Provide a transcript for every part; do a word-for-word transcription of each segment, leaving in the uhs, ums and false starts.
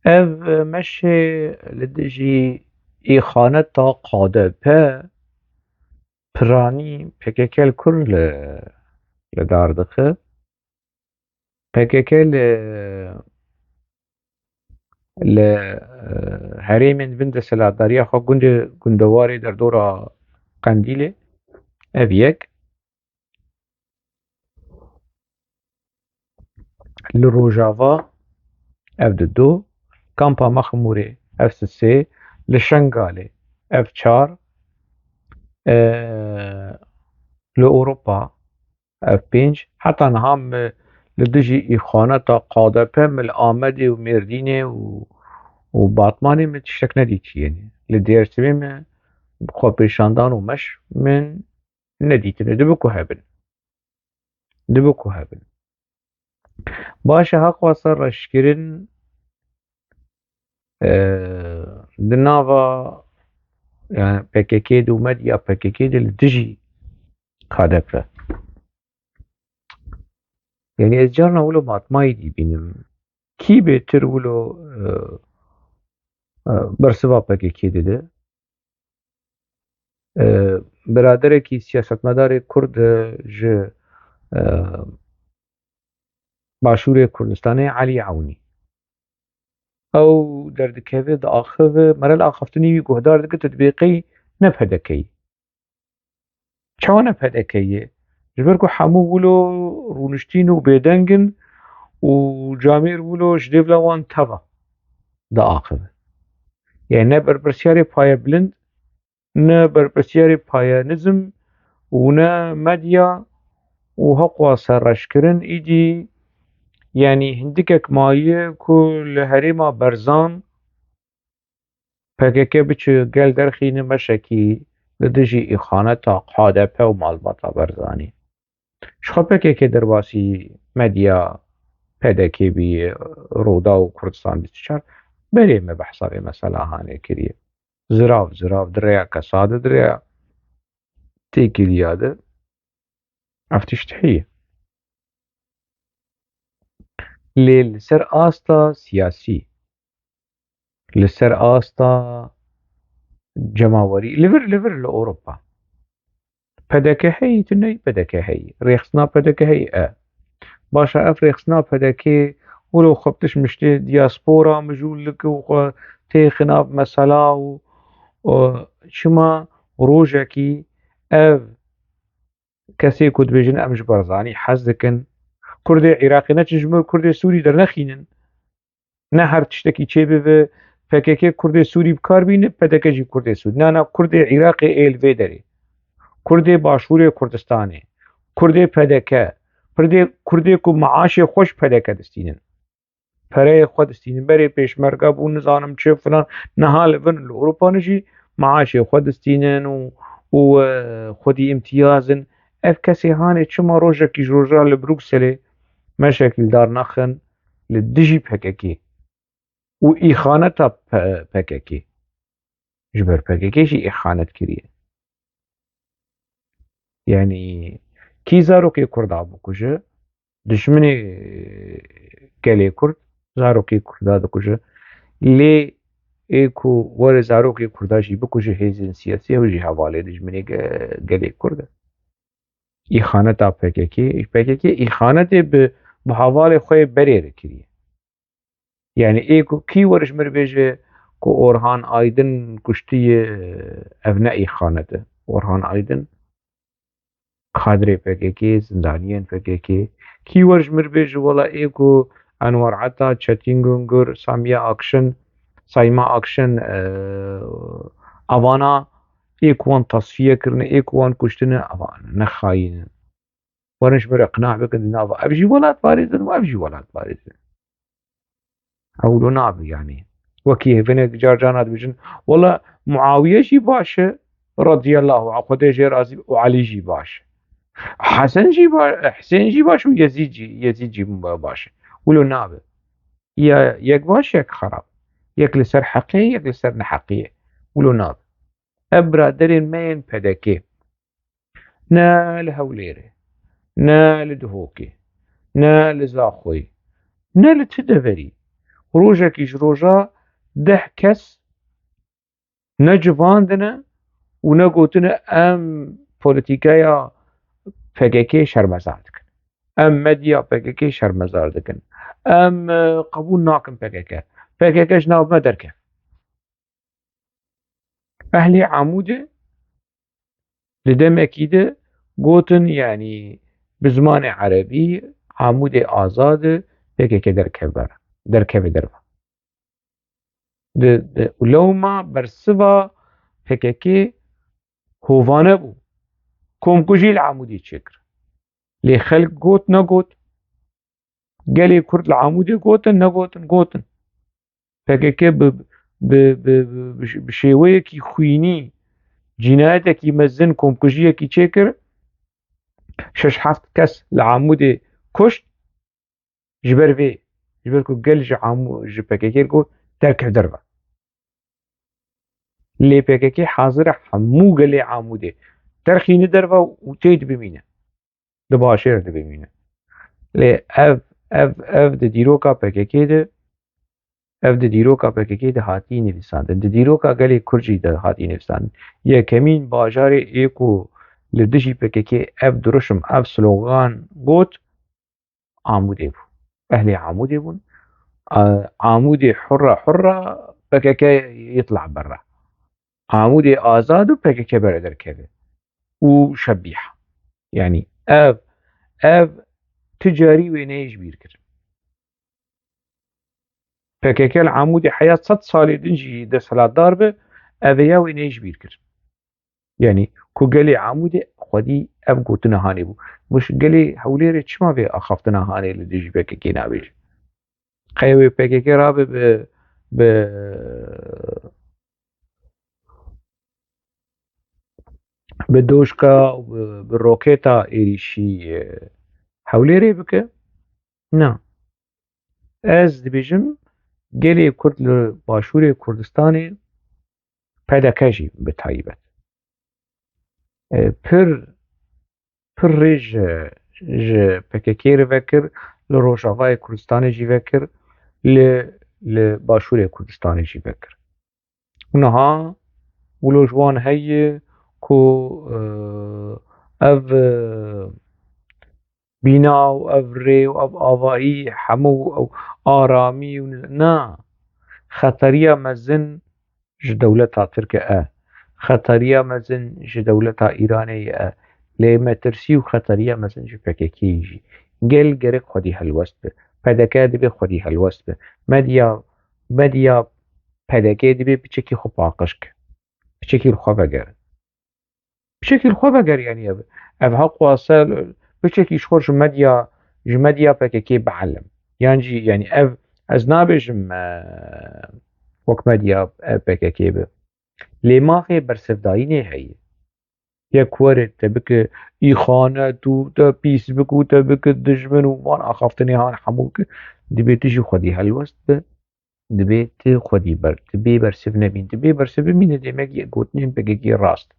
Ev meşê li dijî îxaneta K D P piranî P K K li kur li, li dar dixe. P K K li, li, e, herêmên bin desthilatdariya xwe gundê, gundewarê derdora Qendîlê, ev yek. Li Rojava ev di du, Kampa Mexmûrê ev sisê, li Şengalê ev çar, e, li Ewropa ev pênc, heta niha min li dijî îxaneta K D P min li Amedê û Mêrdînê û, û Batmanê min tiştek nedîtiye. Li Dêrsimê min xwepêşandan û meş min nedîtine. Dibe ku hebin. Dibe ku hebin. Baş e, heqwasa reşkirin, e, di nava, yani P K K de û medya P K K de li dijî K D P. Yani ez carna wilo matmayî dî bînim. Kî bêtir wilo, e, e, bersiva P K K dide? E, biraderekî siyasetmedarê Kurd e, ji, e, Başûrê Kurdistanê Elî Ewnî. Ew derdikeve, diaxive, merel axaftinî wî guhdar dike, tu dibê qey ne P D K yî. Çawa ne P D K yê? Ji ber ku hemû wilo rûniştîn û bêdeng in û camêr wilo ji dêvla wan teva diaxive. Yani ne berpirsiyarê paye bilind, ne berpirsiyarê paye nizm û ne medya û heqwa serreşkirin îdî, yani hindikek maye ku li herêma Berzan P K K biçe gel derxîne meşekî li dijî îxaneta K D P û malbata Berzanî. Ji xwe P K K derbasî medya P D K bî, Rûdaw û Kurdistan bîst û çar, berê me behsa vê mesela hanê kiriye. Zirav, zirav, di rêya kesa de, di rêya têkiliya de ev tişt heye. Lê li ser asta siyasî, li ser asta cemawerî, li vir, li vir li Ewropa. P D K heyî, tu neyî P D K heyî. Rêxistina P D K heyî e. Baş e, ev rêxistina P D K wilo xwe bi tişt miştê diaspora mijûl dike û xwe têxe nav mesela û, û çima rojekî ev kesê ku dibêjin em ji Barzanî hez dikin, Kurdê Iraqê neçin ji bo Kurdê Sûrî dernexînin. Ne her tiştekî çêbibe, P K K Kurdê Sûrî bi kar bîne, P D K jî Kurdê Sûrî. Na, na, Kurdê Iraqê ê li vê derê. Kurdê Başûrê Kurdistanê. Kurdê P D K. Kurdê, Kurdê ku maaşê xwe ji P D K distînin. Pereyê xwe distînin. Berê pêşmerge bûn, nizanim çi filan. Niha li vir li Ewropa ne jî maaşê xwe distînin û, û, e, xwedî îmtiyaz in. Ev kesê hanê çima rojekî ji roja li Brukselê meşekî li dar naxin li dijî P K K û îxaneta P-, P K K. Ji ber P K K jî îxanet kiriye. Yani kî zarokê Kurda bikuje, dijminê gelê Kurd, zarokê Kurda dikuje. Lê ê ku were zarokê Kurda jî bikuje hêzên siyasî, ew jî hevalê dijminê ge-, gelê Kurd e. Îxaneta P K K, P K K îxanetê bi, bi hevalê xwe yê berê re kiriye. Yani ê ku kî were ji min re bêje ku Orhan Aydin kuştiye, ev ne îxanet e. Orhan Aydin kadrê P K K, zindaniyên P K K. Kî were ji min re bêje wela ê ku Enwer Ata, Çetin Güngör, Samiye Akşin, Sayma Akşin, e, evana ê ku wan tasfiye kirine, ê ku wan kuştine, evan ne xayîn in. Werin ji min re qina bikin di nava. Ev jî welatparêz in û ev jî welatparêz in. Ew wilo nabe yani. Wekî hinek car carna dibêjin, wela Muawiye jî baş e, radiyallahu anh, Xwedê jê razî be, û Elî jî baş e. Hesen jî ba-, Husên jî baş û Yezîd jî, Yezîd jî ba-, baş e. Wilo nabe. Ya yek baş, yek xerab. Yek li ser heqê, yek li ser neheqiyê. Wilo nabe. Ev biraderên me yên P D K. Ne li Hewlêrê, ne li Duhokê, ne li Zaxoyê, ne li ti deverî. rojekî ji roja deh kes ne civandine û ne gotine em polîtîkeya P K K şermezar dikin. Em medya P K K şermezar dikin. Em, e, qebûl nakin P K K. P K K ji nav me derket. Ehlê Amûdê di demekî de gotin, yanî bi zimanê erebî, Amûdê azad e, P K K derkeve, derkeve derve. Di, di, û lewma bersiva P K K hovane bû. Komkujî li Amûdê çêkir. Lê xelk got, negot. Gelê Kurd li Amûdê gotin, negotin, gotin. P K K bi, bi, bi, bi, bi şêweyekî xwînî cînayetekî mezin, komkujiyekî çêkir. Şeş heft kes li Amûdê kuşt. Ji ber vê, ji ber ku gel ji Amû-, ji P K K got, derkev derve. Lê P K K hazir e hemû gelê Amûdê derxîne derve û tê de bimîne. Di başêr de bimîne. Lê ev, ev, ev di dîroka P K K de, ev di dîroka P K K de hatî nivîsandin. Di dîroka gelê Kurd jî de hatî nivîsandin. Yekemîn bajarê ê ku li dijî P K K ev dirûşim, ev slogan got, Amûdê bû. Ehlê Amûdê bûn. A-, Amûdê hurra hurra P K K yitla berra. Amûdê azad û P K K bere derkeve. Û şebîha. Yanî ev, ev ti carî wê neyê ji bîr kir. P K K li Amûdê heya sed salê din jî desthilatdar be, ev ya wê neyê ji bîr kir. Yanî ku gelê Amûdê xwedî ev gotina hanê bû. Miş gelê Hewlêrê çima vê axaftina hanê li dijî P K K nabêje? Qey wê P K K rabe bi, bi, bi doşka û bi, bi roketa êrîşî, e, Hewlêrê bike? Na. Ez dibêjim, gelê Kurd li Başûrê Kurdistanê, P D K jî bi taybet, e, pir, pir rê ji, ji P K K re vekir, li Rojavayê Kurdistanê jî vekir, li, li Başûrê Kurdistanê jî vekir. Û niha wilo ji wan heye ku, e, ev, e, bîna û ev rê û ev avahî hemû ew aramî û na, xeteriya mezin ji dewleta Tirk e. Xeteriya mezin ji dewleta Îranê ye. Lê metirsî û xeteriya mezin ji P K K jî. Gel gerek xwedî helwest be. P D K dibê xwedî helwest be. Medya, medya P D K dibê piçekî xwe paqij ke. Piçekî li xwe vegere. Piçekî li xwe veger, yanî ev, ev heqwase piçekî ji xwe ji medya, ji medya P K K bielim. Yan jî, yanî ev, ez nabêjim, e, wek medya, e, P K K be. Lê mafê bersivdayînê heye. Yek were te bike îxanet û te pîs bike û te bike dijmin û van axaftinê han hemû bike, dibê tu jî xwedî helwest be. Dibê tu xwedî ber, tu bê bersiv nebîn. Tu bê bersiv bimîne, demek yê gotinên P K K rast.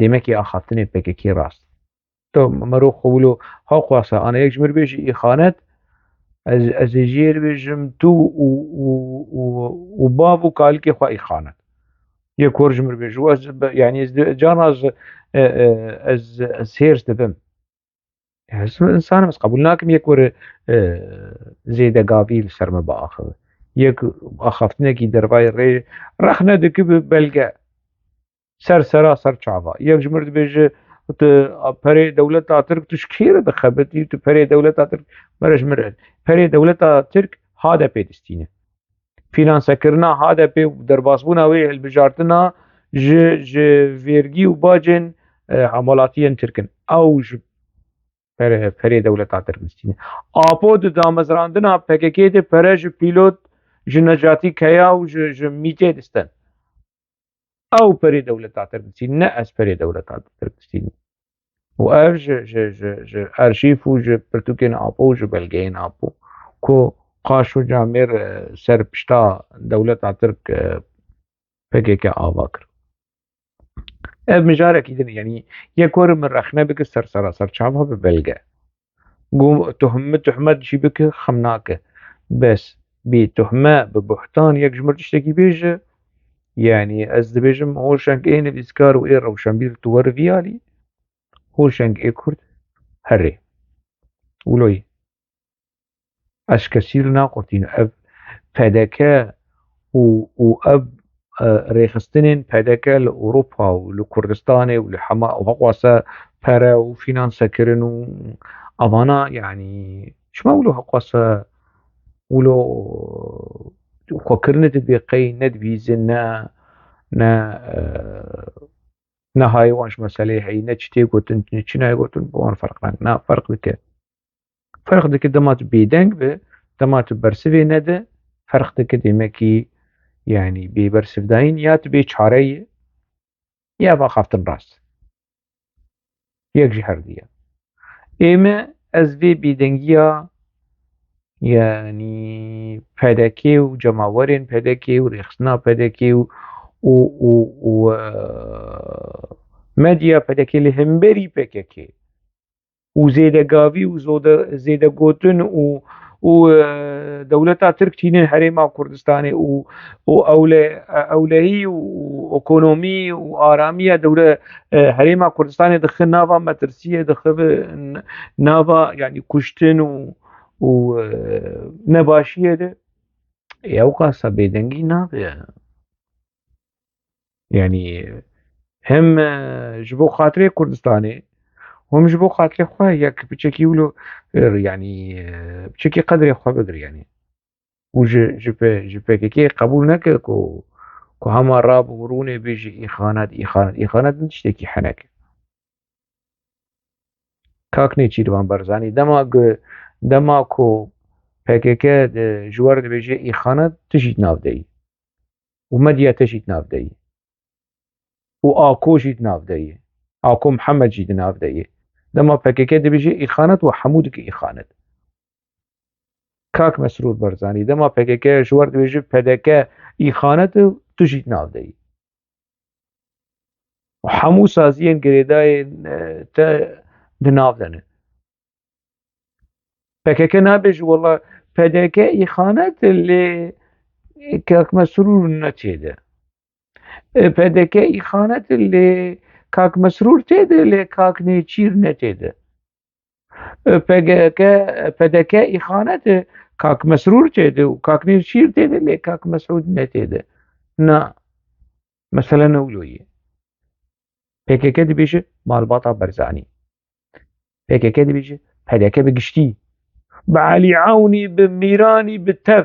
Demek yê axaftinên P K K rast. Tu mero xwe wilo heqwasa, ana yek ji mir bêjî îxanet, ez, ez ê jê re bêjim tu û, û, û, û bav û kalikê xwe îxanet. Yek were ji mir bêjî, ez be, yanî ez di-, carna ez, e, e, ez, ez hêrs dibim. Ez insan im, ez qebûl nakim yek were, e, zêdegavî li ser me biaxive. Yek axaftinekî dervayê rê rexne dike bi belge. Ser sera ser çava. Yek ji mir dibêje, tu perê dewleta Tirk, tu ji kê re dixebitî, tu perê dewleta Tirk, mere ji mir re. Perê dewleta Tirk H D P distîne. Fînansekirina H D P û derbasbûna wê hilbijartina ji, ji vergî û bacên, e, hemwelatiyên Tirk in. Ew ji pere-, perê dewleta Tirk distîne. Apo di damezrandina P K K de pere ji pîlot, ji Necatî Keya û ji, ji MÎT'ê distin. Ew perê dewleta Tirk distîne, ne ez perê dewleta Tirk distînim. Û ev ji, ji, ji, ji arşîv û ji pirtûkên Apo û ji belgeyên Apo ku qaş û camêr, e, ser pişta dewleta Tirk, e, P K K ava kir. Ev mijarekî din e, yanî yek were min rexne bike ser sera ser çava bi belge. Got, tuhmet, tuhmet jî bike, xem nake. Bes, bê tuhme, bi buhtan yek ji mir tiştekî bêje, yanî ez dibêjim hoşeng ê nivîskar û ê rewşenbîr tu wer vî alî, hoşeng ê Kurd herê. Wilo ye. Ez ji kesî re naqurtînim. Ev P D K û, û ev, e, rêxistinên P D K li Ewropa û li Kurdistanê û li hema û heqwase pere û fînanse kirin û evana, yanî çima wilo heqwase wilo xwekirinê dibê qey ne dibîzin, ne, ne, e, ne hayê wan ji meseleyê heyî, ne çi tê gotin, ne çi nayê gotin, bi wan ferq nake. Na, ferq dike. Ferq dike dema tu bêdeng be, dema tu bersivê nede, ferq dike demekî, yanî bêbersivdayîn ya tu bê çare ye, ya va xaftin rast. Yek ji her diye. Ê me ez vê bêdengiya, yanî P D K û cemawerên P D K û rêxistina P D K û, û, û, û, e, medya P D K li hemberî P K K û zêdegavî û zode-, zêdegotin û, û, e, dewleta Tirk tînin herêma Kurdistanê û, û ewle-, ewlehî û ekonomî û aramiya dewle-, e, herêma Kurdistanê dixin nava metirsiyê, dixin nava, yanî kuştin û, û, e, nebaşiyê de, ew qasa bêdengî nabe. Yanî hem, e, ji bo xatirê Kurdistanê, hem ji bo xatirê xwe yek piçekî wilo, e, yanî, e, piçekî qedrê xwe bidir yanî. Û ji, ji P-, ji P K K qebûl neke ku, ku hema rab û rûnê bêjî îxanet, îxanet, îxanet ne tiştekî henek e. Kak Nêçîrvan Barzanî, dema ku, dema ku P K K di, ji we re dibêje îxanet, tu jî di nav de yî. Û medya te jî di nav de yî. Û Ako jî di nav de yî. Ako Mihemed jî di nav de yî. Dema P K K dibêje îxanet, we hemû dike îxanet. Kak Mesrûr Barzanî, dema P K K ji we re dibêje P D K îxanet, tu jî di nav de yî. Hemû saziyên girêdayên, e, te di nav de ne. P K K nabêje wela P D K îxanet lê Kak Mesrûr ne tê de. E, P D K îxanet lê Kak Mesrûr tê de, lê Kak Nêçîr ne tê de. P K K, P D K îxanet e, Kak Mesrûr tê de û Kak Nêçîr tê de, lê Kak Mesûd ne tê de. Na, mesele ne wilo ye. P K K dibêje malbata Barzanî. P K K dibêje P D K bi giştî. Bi Elî Ewnî, bi Mîranî, bi tev.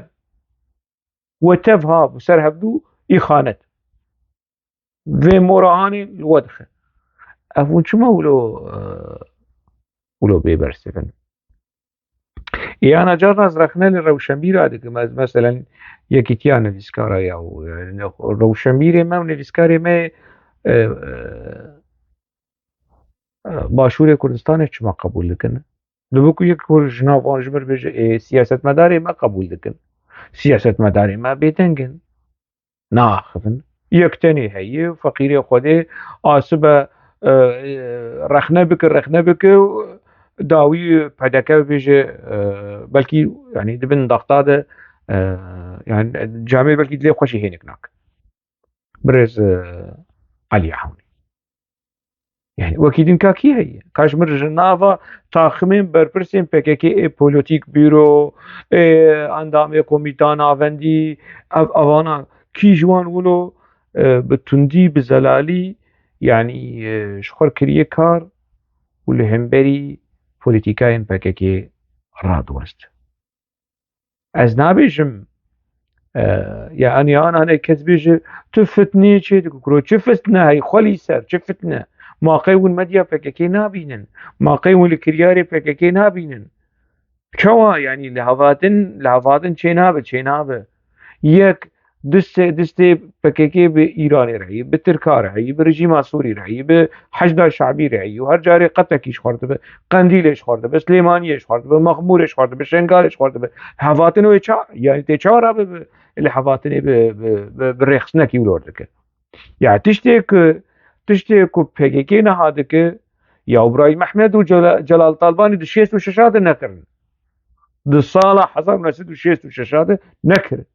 We tev ha bi ser hevdû îxanet. Vê mora hanê li we dixe. Ev hûn çima wilo, e, wilo bêbersiv in? Yana carna ez rexne li rewşenbîra dikim. Ez meselen yekîtiya nivîskara ya û, e, rewşenbîrê me û nivîskarê me, e, e, Başûrê Kurdistanê çima qebûl dikin? Dibe ku yek ku ji nav wan ji mir bêje, ê, siyasetmedarê me qebûl dikin. Siyasetmedarê me bêdeng in. Naaxivin. Yek tenê heye, feqîrê Xwedê asibe, e, e, rexne bike, rexne bike, dawî P D K bêje, e, belkî, yanî di bin daxta de, e, yanî camê belkî dilê xwe jî hênik nake. Birêz, e, Elî Ewnî. Yani wekî din ka kî heye? Ka ji mir ji nava taximên berpirsên P K K ê polîtîk, bîro, ê endamê komîta navendî, ev, evana kî ji wan wilo, e, bi tundî, bi zelalî, yani, e, ji xwe kiriye kar û li hemberî polîtîkayên P K K radiwest? Ez nabêjim, e, yani ana ne kes bêje, tu fitneyê çê dikî, kuro, çi fitne hey, xwelî ser, çi fitne? Ma qey hûn medya P K K nabînin? Ma qey hûn li kiryarê P K K nabînin? Çawa, yani li hevatin, li hevatin çê nabe, çê nabe. Yek, distê, distê P K K bi Îranê re heye, bi Tirka re heye, bi rejîma Sûrî re heye, bi Heşda Şabî re heye û her carê qetekî ji xwe re dibe, Qendîlê ji xwe re dibe, Silêmaniyê ji xwe re dibe, Mexmûrê ji xwe re dibe, Şengalê ji xwe re dibe. Hevatin wê ça, yani tê çawa rabe bi, li hevatinê bi, bi, bi, bi rêxistinekî wilo re dike. Ya tiştê ku, tiştê ku P K K niha dike, ya Îbrahîm Ehmed û Cela-, Celal Talbanî di şêst û şeş de nekirin. di sala hezar û neh sed û şêst û şeş de nekirin.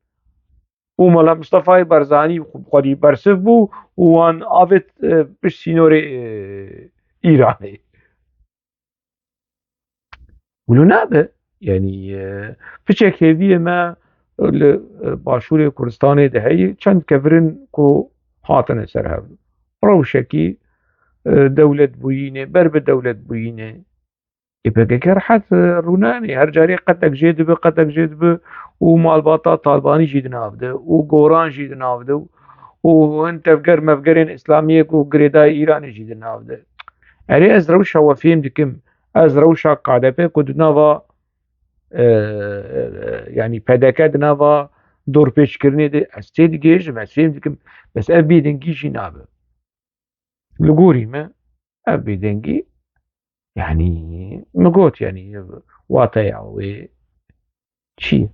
Û Mela Mistefayê Barzanî xwedî bersiv bû û wan avêt, e, pişt sînorê, e, Îranê. Wilo nabe. Yanî, e, piçek hêviyê me li, e, başûrê Kurdistanê de heye, çend kevirin ku hatine ser hev. Rewşekî, e, dewlet bûyînê, ber bi dewlet bûyînê. Ê P K K rehet, e, rûnanê. Her carê qetek jê dibe, qetek jê dibe û malbata Talbanî jî di nav de û Goran jî di nav de û hin tevger mevgerên Îslamiyê ku girêdayî Îranê jî di nav de. Erê, ez rewşa we fêm dikim. Ez rewşa K D P ku di nava, e, e, yanî P D K di nava dorpêçkirinê de, ez tê digihêjim, ez fêm dikim. Bes ev bêdengî jî nabe. Li gorî me ev bêdengî, yanî min got, yanî wateya wê çi ye?